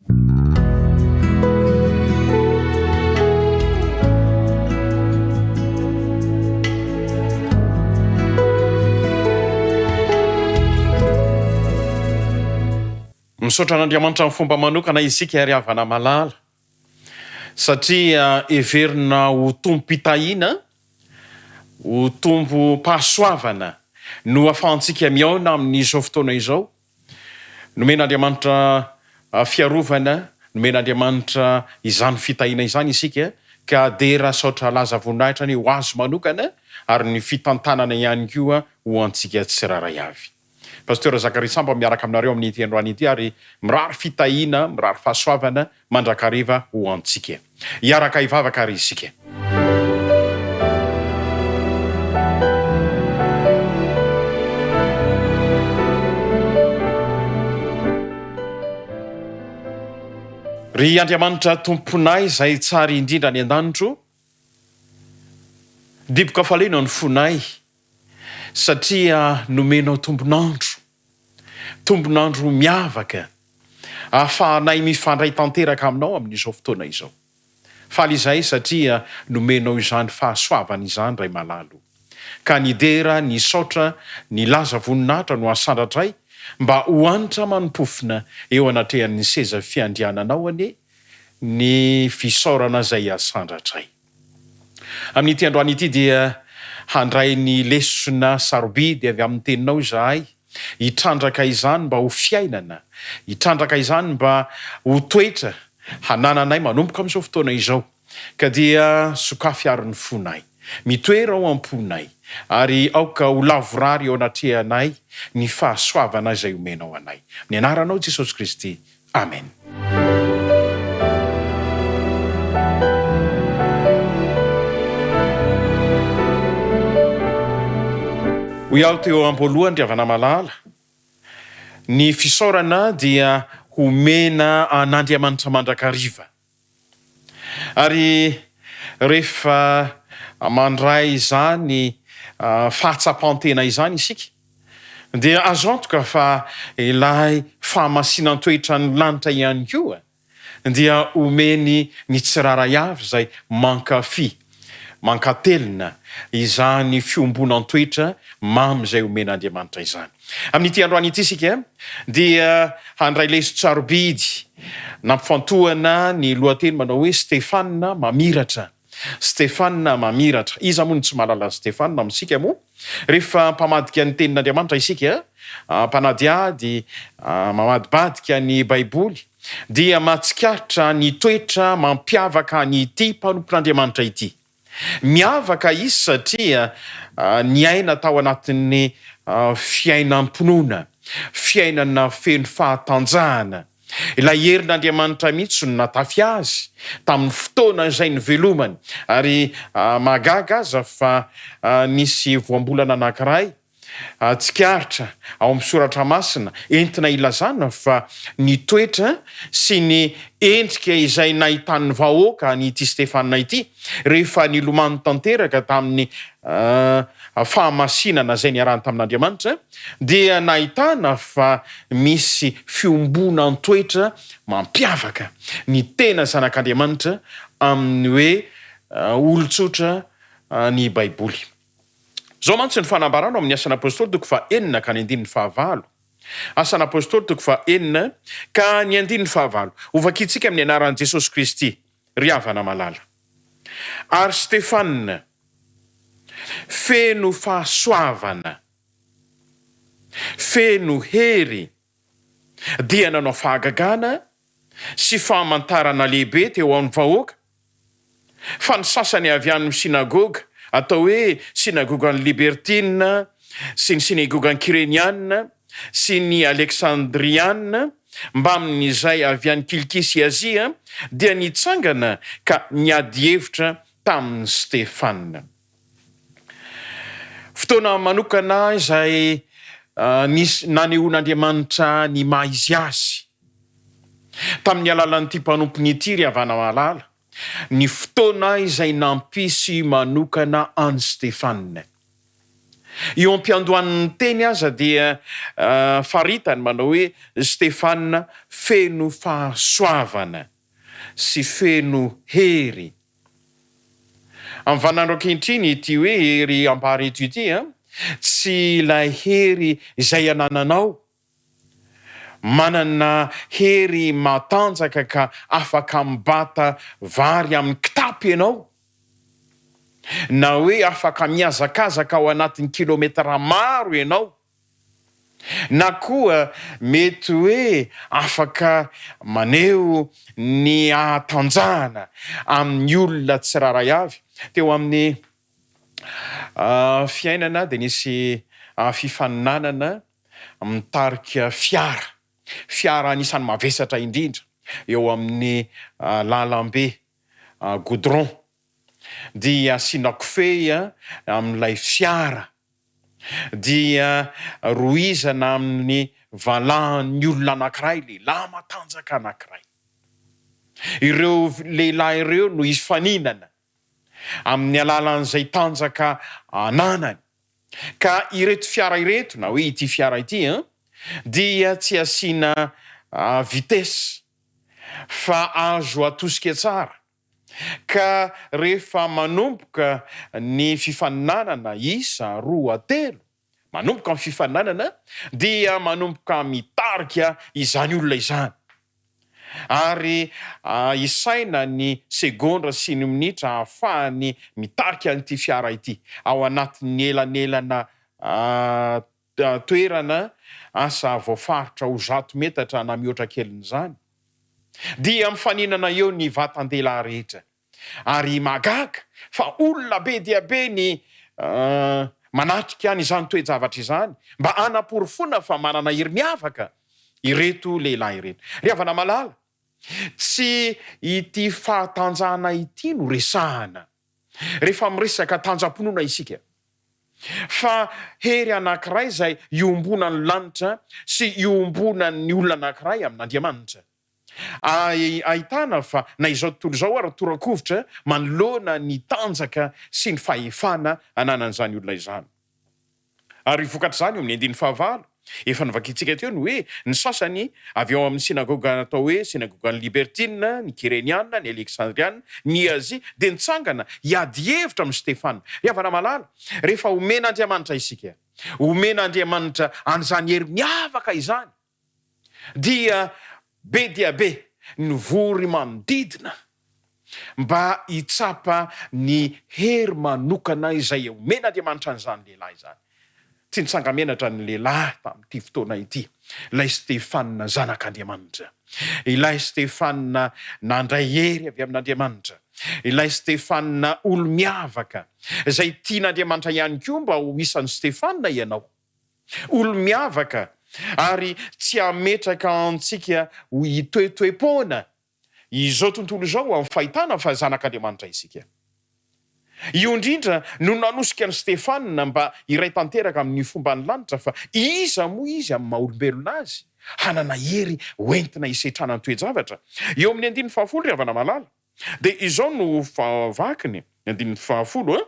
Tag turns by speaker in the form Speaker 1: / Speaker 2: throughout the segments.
Speaker 1: Misaotra an'Andriamanitra amin'ny fomba manokana isika ry havana malala satria heverina ho tompom-pitahiana, ho tompom-pahasoavana no ahafahantsika mihaona amin'izao fotoana izao. Nomen'Andriamanitra fiarovana, nomen'Andriamanitra izany fitahiana izany isika ka dera, saotra, laza, voninahitra anie ho Azy manokana ary ny fitantanana ihany koa ho antsika tsirairay avy. Pasteur Zacharie Samba miaraka aminareo amin'ity androany ity ary mirary fitahiana, mirary fahasoavana mandrakariva ho antsika. Hiaraka hivavaka ary isika. Ry Andriamanitra Tomponay izay tsara indrindra any an-danitro, dibo-kafaliana ny fonay satria nomenao tombon'andro, tombon'andro miavaka ahafahanay mifandray tanteraka aminao amin'izao fotoana izao. Faly izahay satria nomenao izany fahasoavana izany Ray malala o. Ka ny dera, ny saotra, ny laza voninahitra no asandratray mba ho hanitra amam-pofona eo anatrehan'ny seza fiandriananao anie ny fisaorana izay asandratray. Amin'ity androany ity dia handray ny lesona sarobidy avy amin'ny Teninao izahay, hitrandraka izany mba ho fiainana, hitrandraka izany mba ho toetra hanananay manomboka amin'izao fotoana izao. Ka dia sokafy àry ny fonay, mitoera ao am-ponay, ary aoka ho lavorary eo anatrehanay ny fahasoavana izay omenao anay. Amin'ny anaranao Jesosy Kristy. Amen. Hoy aho teo am-boalohany ry havana malala, ny fisaorana dia homena an'Andriamanitra mandrakariva. Ary rehefa mandray izany fahatsapan-tena izany isika, dia azo antoka fa ilay fahamasinan-toetran'ny lanitra ihany koa dia omeny ny tsirairay avy izay mankafy, mankatelina izany fiombonan-toetra mamy izay omen'Andriamanitra izany. Amin'ity androany ity isika dia handray leson-tsarobidy nampifantohana ny lohateny manao hoe Stefana mamiratra. Stefana mamiratra. Iza moa no tsy mahalala an'i Stefana amintsika moa? Rehefa mpamadika ny tenin'Andriamanitra isika, mpanadihady, mamadibadika ny Baiboly, dia mahatsikaritra ny toetra mampiavaka an'ity mpanompon'Andriamanitra ity. Miavaka izy satria niaina tao anatin'ny fiainam-pinoana, fiainana feno fahatanjahana. Ilay herin'Andriamanitra mihitsy no natafy azy tamin'ny fotoana izay nivelomany. Ary mahagaga aza fa nisy voambolana anankiray tsikaritra ao amin'ny soratra masina entina ilazana fa ny toetra sy ny endrika izay nahitan'ny vahoaka an'ity Stefana ity rehefa nilomano tanteraka tamin'ny fahamasinana izay niarahany tamin'Andriamanitra dia nahitana fa misy fiombonan-toetra mampiavaka ny tena zanak'Andriamanitra amin'ny hoe olon-tsotra ny Baiboly. Izao mantsy ny fanambarana ao amin'ny Asan'ny Apostoly toko fahenina ka ny andininy fahavalo. Asan'ny Apostoly toko fahenina ka ny andininy fahavalo. Hovakintsika amin'ny anaran'i Jesosy Kristy, ry havana malala. Ary Stefana, feno fahasoavana, feno hery, dia nanao fahagagana sy famantarana lehibe teo amin'ny vahoaka, fa ny sasany avy any amin'ny synagoga atao hoe synagogan'ny Libertina sy ny synagogan'ny Kyreniana sy ny Aleksandriana mbamin'izay avy any Kilkia sy Azia dia nitsangana ka niady hevitra tamin'i Stefana. Fotoana manokana izay nisy nanehoan'Andriamanitra ny maha izy azy. Tamin'ny alalan'ity mpanompony ity ry havana malala, ny fotoana izay nampisy manokana an'i Stefana. Eo am-piandohan'ny teny aza dia faritany manao hoe Stefana feno fahasoavana sy feno hery. Amin'ny vaninandro ankehitriny ity hoe hery ambara eto ity tsy ilay hery izay anananao. Manana hery matanjaka ka afaka mibata vary amin'ny kitapo ianao, na hoe afaka mihazakazaka ao anatin'ny kilometatra maro ianao, na koa mety hoe afaka maneho ny hahatanjahana amin'ny olona tsirairay avy. Teo amin'ny fiainana dia nisy fifaninanana mitarika fiara, fiara anisan'ny mavesatra indrindra eo amin'ny lalambe goudron, dia asiana kofehy amin'ilay fiara, dia rohizana amin'ny valahan'ny olona anankiray, lehilahy matanjaka anankiray. Ireo lehilahy ireo no hifaninana amin'ny alalan'izay tanjaka ananany. Ka ireto fiara ireto, na hoe ity fiara ity an, dia tsy asiana vitesse fa azo atosika tsara. Ka rehefa manomboka ny fifaninanana isa, roa, telo, Manomboka ny fifaninanana dia manomboka mitarika izany olona izany. Ary isaina ny segondra sy ny minitra ahafahany mitarika an'ity fiara ity ao anatin'ny elanelana toerana asa voafaritra ho zato metatra na mihoatra kelin'izany. Dia mifaninana eo ny vatan-dehilahy rehetra. Ary mahagaga fa olona be dia be ny manatrika an'izany toe-javatra izany mba hanaporofoana fa manana hery miavaka ireto lehilahy ireto. Ry havana malala, tsy ity fahatanjahana ity no resahana rehefa miresaka tanjam-pinoana isika, fa hery anankiray izay iombonan'ny lanitra sy iombonan'ny olona anankiray amin'Andriamanitra. Ahitana fa na izao tontolo izao ara tora-kovitra manoloana ny tanjaka sy ny fahefana ananan'izany olona izany. Ary vokatr'izany eo amin'ny andininy fahavalo, efa novakintsika teo ny hoe ny sasany avy ao amin'ny synagoga atao hoe synagogan'ny Libertina, ny Kyreniana, ny Aleksandriana, ny Azia dia nitsangana hiady hevitra amin'i Stefana. Ry havana malala, rehefa omen'Andriamanitra isika, omen'Andriamanitra an'izany hery miavaka izany, dia be dia be ny vory manodidina mba hitsapa ny hery manokana izay omen'Andriamanitra an'izany lehilahy izany. Tsy nitsanga-menatra ny lehilahy tamin'ity fotoana ity, ilay Stefana zanak'Andriamanitra, ilay Stefana nandray hery avy amin'Andriamanitra, ilay Stefana olo-miavaka, izay tian'Andriamanitra ihany koa mba ho isan'i Stefana ianao. Olo-miavaka ary tsy hametraka antsika ho hitoetoe-poana izao tontolo izao amin'ny fahitana fa zanak'Andriamanitra isika. Io indrindra no nanosika an'i Stefana mba hiray tanteraka amin'ny fomban'ny lanitra fa iza moa izy amin'ny maha-olombelona azy hanana hery hoentina hisetrana ny toe-javatra. Eo amin'ny andininy fahafolo ry havana malala dia izao no vakiny, andininy fahafolo a.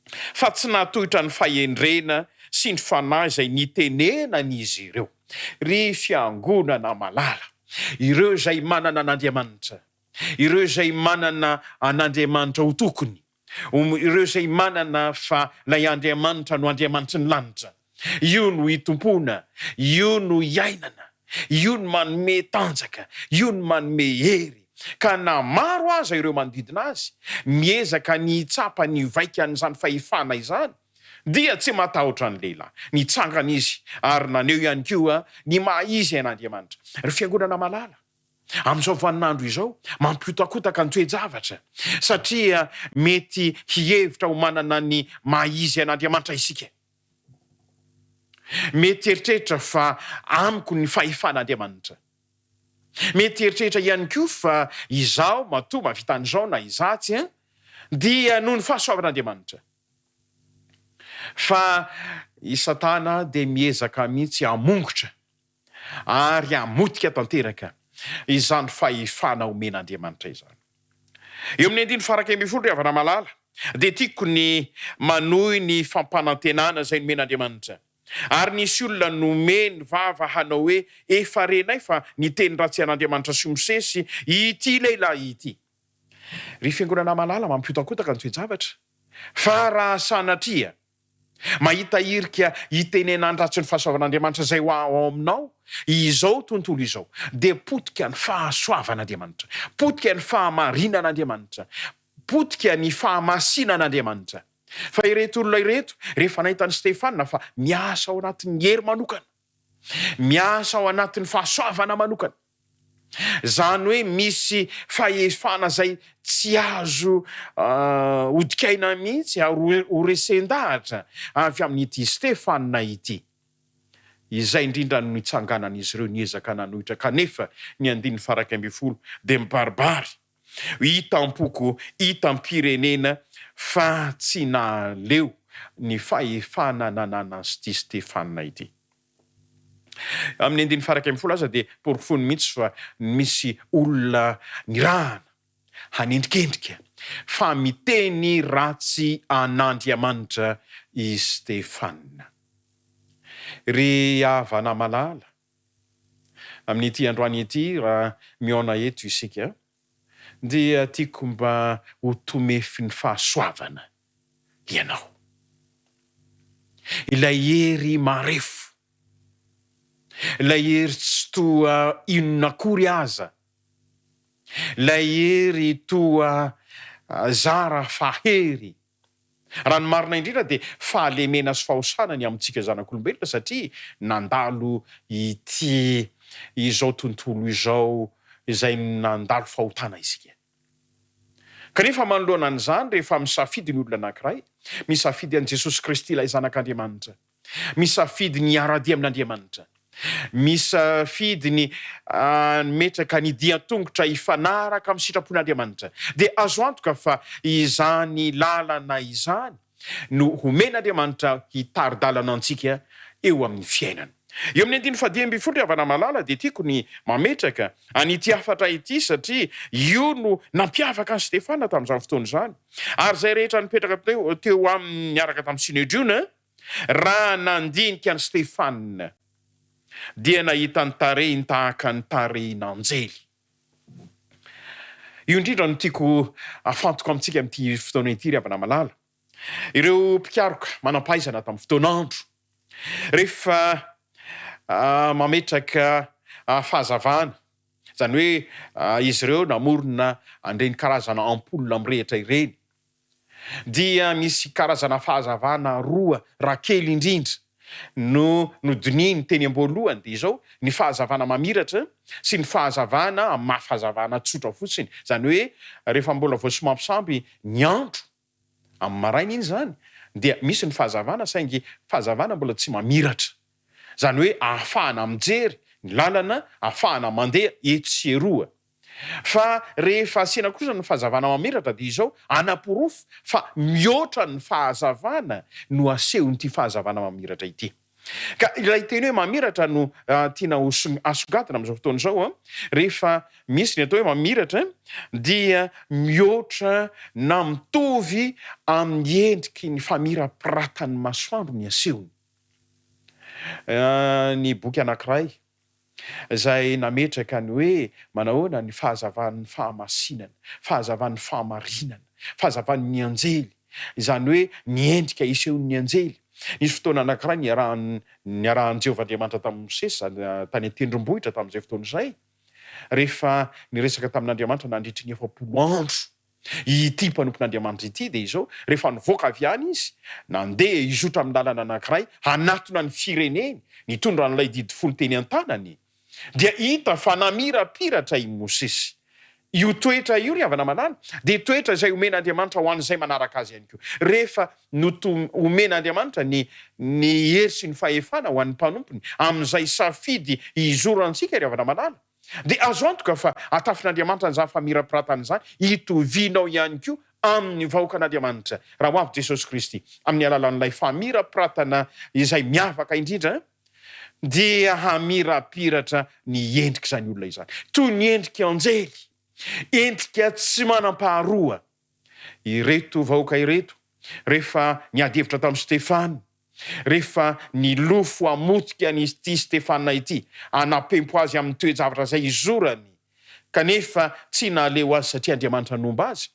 Speaker 1: fa tsy nahatohitra ny fahendrena sy ny fanahy izay nitenenany izy ireo. Ry fiangonana malala, ireo izay manana an'Andriamanitra, ireo izay manana an'Andriamanitra ho tokony, ireo izay manana fa ilay Andriamanitra no Andriamanitry ny lanitra, Io no itompoana, io no iainana, io no manome tanjaka, io no manome hery. Ka na maro aza ireo manodidina azy, miezaka ny hitsapa ny vaikan'izany fahefana izany, dia tsy matahotra ny lehilahy. Nitsangana izy ary naneho ihany koa ny maha izy an'Andriamanitra. Ry fiangonana malala, amin'izao vaninandro izao, mampiotakotaka ny toe-javatra, satria mety hihevitra ho manana ny maha izy an'Andriamanitra isika. Mety hieritreritra fa amiko ny fahefan'Andriamanitra. Mety hieritreritra ihany koa fa izaho matoa mahavita an'izao na izatsy dia noho ny fahasoavan'Andriamanitra. Fa i Satana dia miezaka mihitsy hamongotra ary hamotika tanteraka izany fahefana omen'Andriamanitra izany. Eo amin'ny andininy faha-11 ry havana malala, dia tiako ny manohy ny fampanantenana izay nomen'Andriamanitra. Ary nisy olona nomeny vava hanao hoe, Efa renay fa niteny ratsy an'Andriamanitra sy Mosesy ity lehilahy ity. Ry fiangonana malala, mampihotakotaka ny toe-javatra, fa raha sanatria mahita hirika hitenenan-dratsy ny fahasoavan'Andriamanitra izay ho ao aminao izao tontolo izao, dia potika ny fahasoavan'Andriamanitra, potika ny fahamarinan'Andriamanitra, potika ny fahamasinan'Andriamanitra. Fa ireto olona ireto, rehefa nahita an'i Stefana fa miasa ao anatin'ny hery manokana, miasa ao anatin'ny fahasoavana manokana, izany hoe misy fahefana izay tsy azo hodikaina mihitsy ary horesen-dahatra avy amin'ity Stefana ity. Izay indrindra no nitsanganan'izy ireo niezaka nanohitra kanefa ny andininy faha-11 dia mibaribary Hitam-poko, hitam-pirenena fa tsy nahaleo ny fahefana nananan'ity Stefana ity. Amin'ny andininy faha-11 aza dia porofoiny mihitsy fa misy olona nirahana hanendrikendrika fa miteny ratsy an'Andriamanitra i Stefana. Ry havana malala, Amin'ity androany ity, raha mihaona eto isika, dia tiako mba ho tomefin'ny fahasoavana ianao. Ilay hery marefo, ilay hery tsy toa inona akory aza, ilay hery toa zara fa hery, Raha ny marina indrindra dia fahalemena sy fahosana ny amintsika zanak'olombelona satria nandalo ity izao tontolo izao izay nandalo fahotana isika. Kanefa manoloana an'izany rehefa misafidy ny olona anankiray, misafidy an'i Jesosy Kristy ilay Zanak'Andriamanitra, Misafidy ny hiara-dia amin'Andriamanitra. Misafidy ny hametraka ny dian-tongotra hifanaraka amin'ny sitrapon'Andriamanitra. Dia azo antoka fa izany lalana izany no homen'Andriamanitra hitari-dalana antsika eo amin'ny fiainana. Eo amin'ny andininy fahadimy ambin'ny folo ry havana malala dia tiako ny mametraka an'ity hafatra ity satria io no nampiavaka an'i Stefana tamin'izany fotoana izany. Ary izay rehetra nipetraka teo aminy niaraka tamin'ny Synedriona, raha nandinika an'i Stefana, dia nahita ny tarehiny tahaka ny tarehin'anjely. Io indrindra no tiako afantoka amintsika amin'ity fotoana ity, ry havana malala. Ireo mpikaroka manam-pahaizana tamin'ny fotoan'andro, rehefa mametraka fahazavana, izany hoe izy ireo namorona an'ireny karazana ampoule mirehitra ireny, dia misy karazana fahazavana roa raha kely indrindra no nodinihiny teny am-boalohany, dia izao, ny fahazavana mamiratra sy ny fahazavana amin'ny maha fahazavana tsotra fotsiny, izany hoe rehefa mbola vao somambisamby ny andro, Amin'ny maraina iny izany dia misy ny fahazavana saingy fahazavana mbola tsy mamiratra. Izany hoe ahafahana mijery ny lalana, ahafahana mandeha etsy sy eroa. Fa rehefa asiana kosa ny fahazavana mamiratra dia izao, anaporofo fa mihoatra ny fahazavana no asehon'ity fahazavana mamiratra ity. Ka ilay teny hoe mamiratra no tiana ho asongadina amin'izao fotoana izao. Rehefa misy ny atao hoe mamiratra dia mihoatra na mitovy amin'ny endriky ny famirapiratan'ny masoandro ny asehony. Ny boky anankiray izay nametraka ny hoe manahoana ny fahazavan'ny fahamasinana, fahazavan'ny fahamarinana, fahazavan'ny anjely, izany hoe ny endrika isehon'ny anjely. Nisy fotoana anankiray niarahan'ny niarahan'i Jehovah Andriamanitra tamin'i Mosesy izany tany an-tendrombohitra tamin'izay fotoana izay, rehefa niresaka tamin'Andriamanitra nandritry ny 40 andro. Ity mpanompon'Andriamanitra ity dia izao, rehefa nivoaka avy any izy, nandeha hizotra amin'ny lalana anankiray hanatona ny fireneny, nitondra an'ilay didy folo teny an-tanany, dia hita fa namirapiratra i Mosesy. Io toetra io, ry havana malala, dia toetra izay omen'Andriamanitra ho an'izay manaraka azy ihany koa. Rehefa noto, omen'Andriamanitra ny, ny hery sy ny fahefana ho an'ny mpanompony, amin'izay safidy hizorantsika, ry havana malala, Dia azo antoka fa hatafin'Andriamanitra an'izany famirapiratana izany, hitovianao ihany koa amin'ny vahoakan'Andriamanitra, raha ho avy Jesosy Kristy, amin'ny alalan'ilay famirapiratana izay miavaka indrindra, dia hamirapiratra ny endrik'izany olona izany, toy ny endrik'anjely, endrika tsy manam-paharoa. ireto vahoaka ireto rehefa niady hevitra tamin'i Stefana, rehefa nilofo hamotika an'ity Stefana ity, hanapempo azy amin'ny toe-javatra izay izorany, kanefa tsy nahaleo azy satria Andriamanitra nomba azy,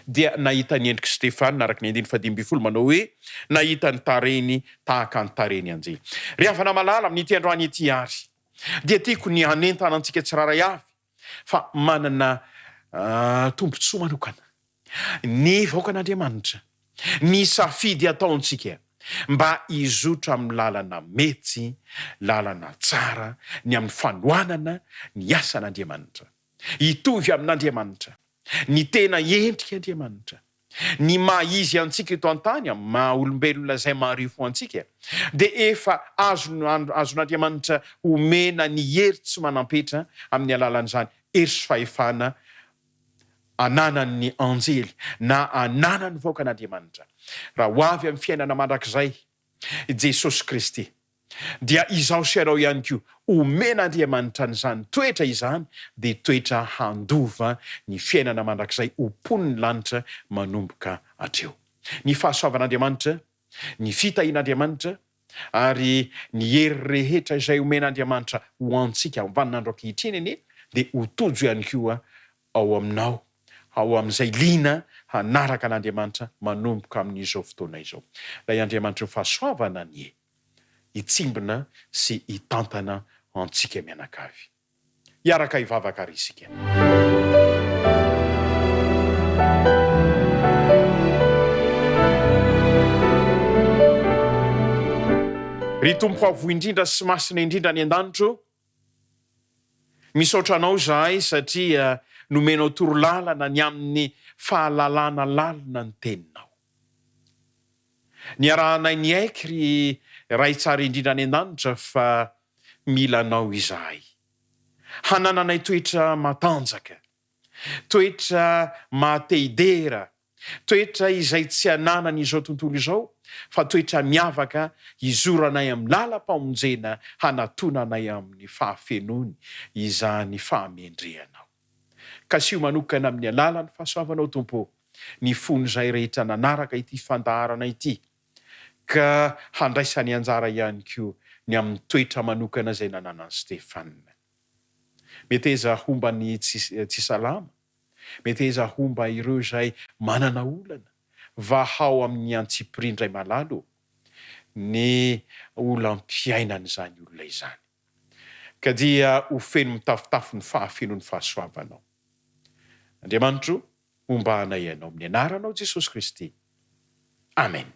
Speaker 1: dia nahita ny endrik'i Stefana, araka ny andininy fahadimy ambin'ny folo manao hoe, Nahita ny tarehiny tahaka ny tarehin'ny anjely. Ry havana malala, amin'ity androany ity àry, dia tiako ny hanentana antsika tsirairay avy fa manana tombontsoa manokana ny vahoakan'Andriamanitra, ny safidy ataontsika mba hizotra amin'ny lalana mety, lalana tsara, ny amin'ny fanohanana ny asan'Andriamanitra. Hitovy amin'Andriamanitra, ny tena endrik'Andriamanitra, ny maha izy antsika eto an-tany, amin'ny maha olombelona izay marefo antsika, dia efa azon'Andriamanitra omena ny hery tsy manam-petra amin'ny alalan'izany hery sy fahefana ananan'ny anjely na ananan'ny vahoakan'Andriamanitra raha ho avy amin'ny fiainana mandrakizay i Jesosy Kristy. Dia izaho sy ianao ihany koa, omen'Andriamanitra an'izany toetra izany, dia toetra handova ny fiainana mandrakizay ho mponin'ny lanitra manomboka hatreo. Ny fahasoavan'Andriamanitra, ny fitahian'Andriamanitra, ary ny hery rehetra izay omen'Andriamanitra ho antsika amin'ny vaninandro ankehitriny anie dia ho tojo ihany koa ao aminao, ao amin'izay liana hanaraka an'Andriamanitra manomboka amin'izao fotoana izao. Ilay Andriamanitry ny fahasoavana anie hitsimbina sy hitantana antsika mianakavy. Hiaraka hivavaka àry isika. Ry Tompo Avo Indrindra sy Masina Indrindra any an-danitra ô, misaotra Anao izahay satria nomenao torolalana ny amin'ny fahalalana lalina ny Teninao. Niarahanay niaiky ry Ray Tsara Indrindra any an-danitra fa mila Anao izahay. Hanananay toetra matanjaka, toetra maha-te-hidera, toetra izay tsy ananan'izao tontolo izao fa toetra miavaka hizoranay amin'ny lalam-pamonjena hanatonanay amin'ny fahafenoany izany fahamendrehanao. Kasiho manokana amin'ny alalan'ny fahasoavanao Tompo ô ny fon'izay rehetra nanaraka ity fandaharana ity ka handraisany anjara ihany koa ny amin'ny toetra manokana izay nananan'i Stefana. Meteza homba ny tsy salama, meteza homba ireo izay manana olana, vahao amin'ny antsipiriany Ray malala ô, ny olam-piainan'izany olona izany. Ka dia ho feno mitafotafo ny fahafenoan'ny fahasoavanao. Andriamanitro, homba anay Ianao amin'ny anaranao Jesosy Kristy. Amen.